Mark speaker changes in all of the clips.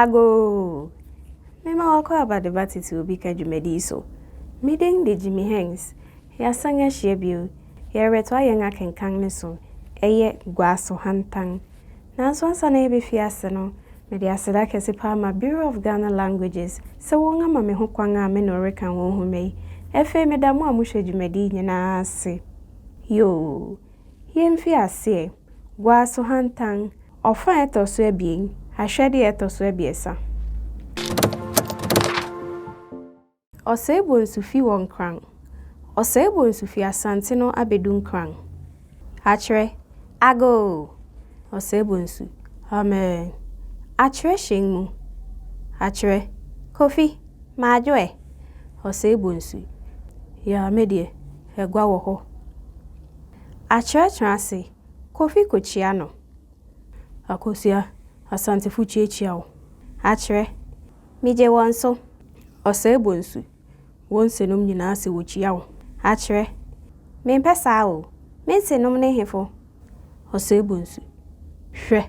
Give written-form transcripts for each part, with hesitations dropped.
Speaker 1: Agoo! Mema w'akwaaba de ba Tete Obi Ka dwumadi yi so. Me din de Jimmy Hanks. Yɛasan ahyia bio. Yɛrebɛtoa yɛn akenkan no so. Ɛyɛ Guaso Hantan. Nanso ansa na yɛbɛfi ase no, mede aseda kɛse paa ma Bureau of Ghana Languages sɛ wɔn ama me ho kwan a me ne wo reka wɔn nhoma yi. Afei meda mo a mohwɛ dwumadi yi nyinaa ase. Yoo! Yɛmfi aseɛ. Guaso Hantan, ɔfã a ɛtɔ so abien, ahwɛde a ɛtɔ so abiɛsa. Ɔsɛe Bonsu fi wɔ Nkran. Ɔsɛe Bonsu fi Asante no abedu Nkran. Akyerɛ, Agoo! Ɔsɛe Bonsu, Amen! Akyerɛ hyɛn mu. Akyerɛ, Kofi, madwo ɛ? Ɔsɛe Bonsu, Yaa me deɛ, agua wɔ hɔ. Akyerɛ tena ase, Kofi kokyia no. Akosua, Asantefo kyiakyia wo. Akyerɛ, Megye wɔn so. Ɔsɛe bonsu, Wo nsenom nyinaa se wokyia wo. Akyerɛ, Mempɛ saa o. Me nsenom ne hefo? Ɔsɛe bonsu, Hwɛ,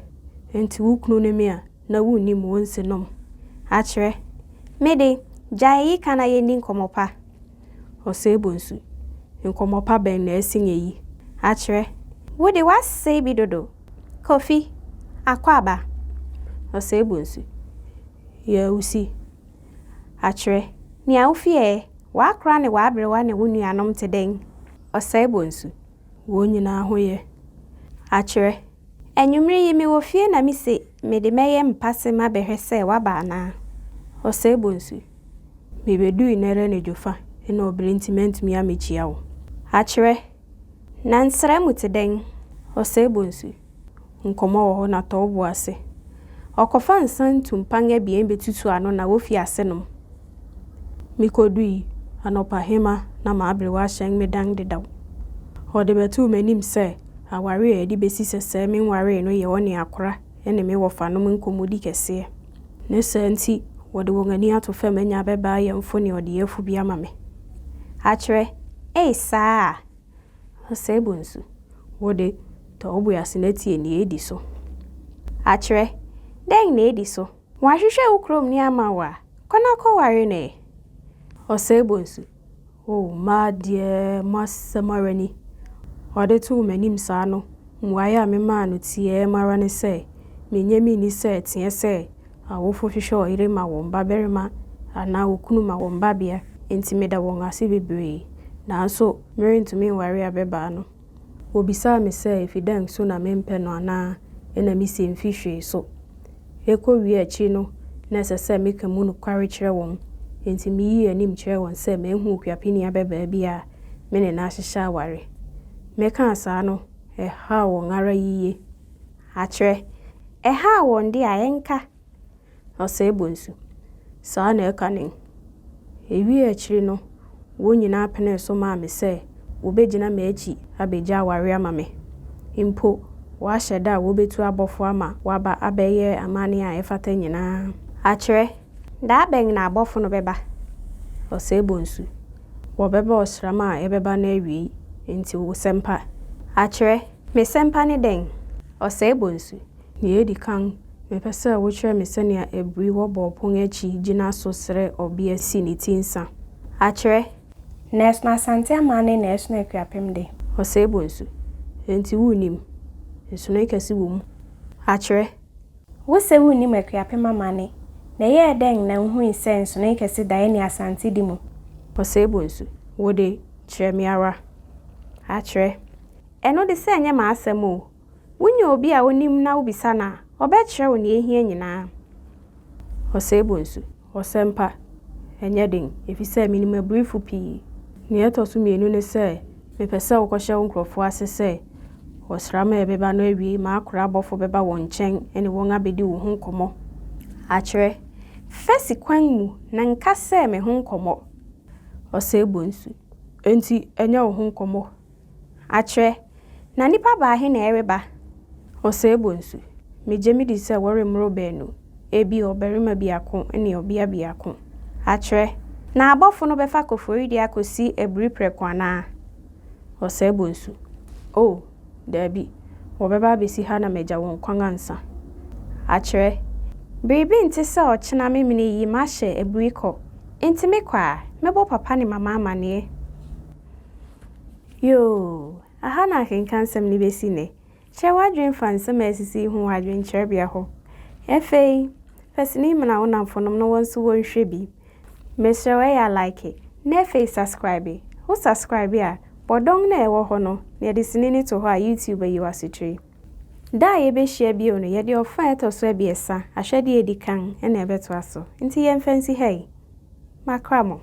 Speaker 1: enti wo kunu ne me a na wunnim wo nsenom? Akyerɛ, Me de, gyae eyi ka na yenni nkɔmmɔ pa. Ɔsɛe bonsu, Nkɔmmɔ pa bɛn na ɛsen eyi? Akyerɛ, Wo de, woasɛe bi dodo. Kofi, Akwaaba. Ɔsɛe bonsu, Yɛ wusi. Akyerɛ, Nea wufi ɛ, w'akora ne w'aberewa ne wo nuanom te dɛn? Ɔsɛe bonsu, Wɔn nyinaa ho yɛ. Akyerɛ, Anwummere yi mewɔ fie na mise mede mɛyɛ mpase mabɛhwɛ sɛ woaba anaa? Ɔsɛe bonsu, Mibedui nnɛra anadwo fa na ɔbrɛ nti mantumi ammekyia wo. Akyerɛ, Na nsra mu te dɛn? Ɔsɛe bonsu, Nkɔmmɔ wɔ hɔ na tɔ wo bo ase. Ɔkɔfa nsa ntumpan abien betutu ano na wofi ase nom. Mikodui anɔpahema na m'aberewa ahyɛn me dan dedaw. Ɔde bɛtoo m'anim sɛ aware a ɛde besi sɛsɛɛ menwaree no yɛ ɔne akora ne me wɔfanom nkɔmmɔdi kɛseɛ. Ne saa nti wɔde wɔn ani ato fam anya abɛbaa ayɛmfo ne ɔdeyɛfo bi ama me. Akyerɛ, Ei saa a! Ɔsɛe bonsu. Wo de, tɔ wo bo ase na tie nea edi so. Akyerɛ, Dɛn na edi so? Wɔahwehwɛ wo kurom ni ama wo a, kɔ na kɔware no ɛ. Ɔsɛe bonsu. O, mmaa deɛ, mo asɛm ara ni. Ɔde too m'anim saa no, mmuae a memaa no tiaa mu ara ne sɛ, Minnye minni sɛ ɛteɛ sɛ Awofo hwehwɛ ɔyere ma wɔn babarima anaa okunu ma wɔn babea, enti meda wɔn ase bebree. Nanso merentumi nware ababaa no. Wobisaa me sɛ efi dɛn so na mempɛ no anaa, ɛnna mise emfi hwee so. Ekowiee akyiri no, na ɛsɛ sɛ meka mu nokware kyerɛ wɔn, enti miyii anim kyerɛɛ wɔn sɛ mahu okuapeni ababaa bi a me ne no ahyehyɛ aware. Mekaa saa no, ɛhaw wɔn ara yiye. Akyerɛ, ɛhaw wɔn de a, ɛnka. Ɔsɛe bonsu. Saa na ɛka nen. Ewiee akyiri no, wɔn nyinaa penee so maa me sɛ wobegyina m'akyi abegye aware ama me. Mpo, wɔahyɛ da a wobetu abɔfo ama wɔaba abɛyɛ amanne a ɛfata nyinaa. Akyerɛ, Da bɛn na abɔfo no bɛba? Ɔsɛe bonsu. Wɔbɛba ɔsram a ɛbɛba no awiei, enti wo sɛmpa. Akyerɛ, Me sɛmpa ne dɛn? Ɔsɛe bonsu. Nea edi kan, mepɛ sɛ wokyerɛ me sɛnea abiri wɔ bɔɔpon akyi gyina so srɛ ɔbea si ne ti nsa. Akyerɛ.
Speaker 2: Na ɛsono Asante amanne na ɛsono Akuapem de.
Speaker 1: Ɔsɛe bonsu. Enti wunnim? Nsonoe kɛse wɔ mu. Akyerɛ.
Speaker 2: Wo sɛ wunnim Akuapem amanne, na ɛyɛɛ dɛn na wuhui sɛ nsonoe kɛse da ɛne Asante de mu?
Speaker 1: Ɔsɛe bonsu. Wo de, kyerɛ me ara. Akyerɛ. Ɛno de sɛ ɛnyɛ m'asɛm o. Wunya obi a onim na wubisa no a, ɔbɛkyerɛ wo nea ehia nyinaa. Ɔsɛe bonsu. Ɔsɛmpa, Ɛnyɛ den, efisɛ minim aburifo pii. Nea ɛtɔ so mmienu ne sɛ, mepɛ sɛ wokɔhyɛ wo nkurɔfo ase sɛ, ɔsram a ɛbɛba no awiei m'akora abɔfo bɛba wɔn nkyɛn ne wɔn abedi wo ho nkɔmmɔ. Akyerɛ, Fa si kwan mu na nka sɛ me ho nkɔmmɔ. Ɔsɛe bonsu. Enti ɛnyɛ wo ho nkɔmmɔ. Akyerɛ, Na nnipa baahe na ɛreba? Ɔsɛe bonsu. Migye midi sɛ wɔremmoro baanu, ebia ɔbarima biako ne ɔbea biako. Akyerɛ, Na abɔfo no bɛfa Koforidua akosi aburi prɛko anaa? Ɔsɛe bonsu. O, dabi, wɔbɛba abesi ha na magya wɔn kwan ansa. Akyerɛ, Biribi nte sɛ ɔkyena memene yi mahyɛ aburi kɔ. Enti mekɔ a, mɛbɔ papa ne mama amanneɛ. Yoo, aha na akenkansɛm no bɛsi nnɛ. Kyerɛ w'adwene fa nsɛm a asisi yi ho wɔ adwenkyerɛbea hɔ. Afei, fa sini mena wo nnamfonom na wɔn nso wɔnhwɛ bi. Mesrɛ wo ɛyɛ a like na afei subscribe. Wo subscribe a, bɔ dɔn no a ɛwɔ hɔ no na yɛde sini no to hɔ a YouTube ayi wo asotire. Da a yɛbɛhyia bio no, yɛde ɔfa a ɛtɔ so abiɛsa, ahwɛdeɛ a ɛdi kan, na ɛbɛtoa so. Nti yɛmfa nsi ha yi. Makra mo.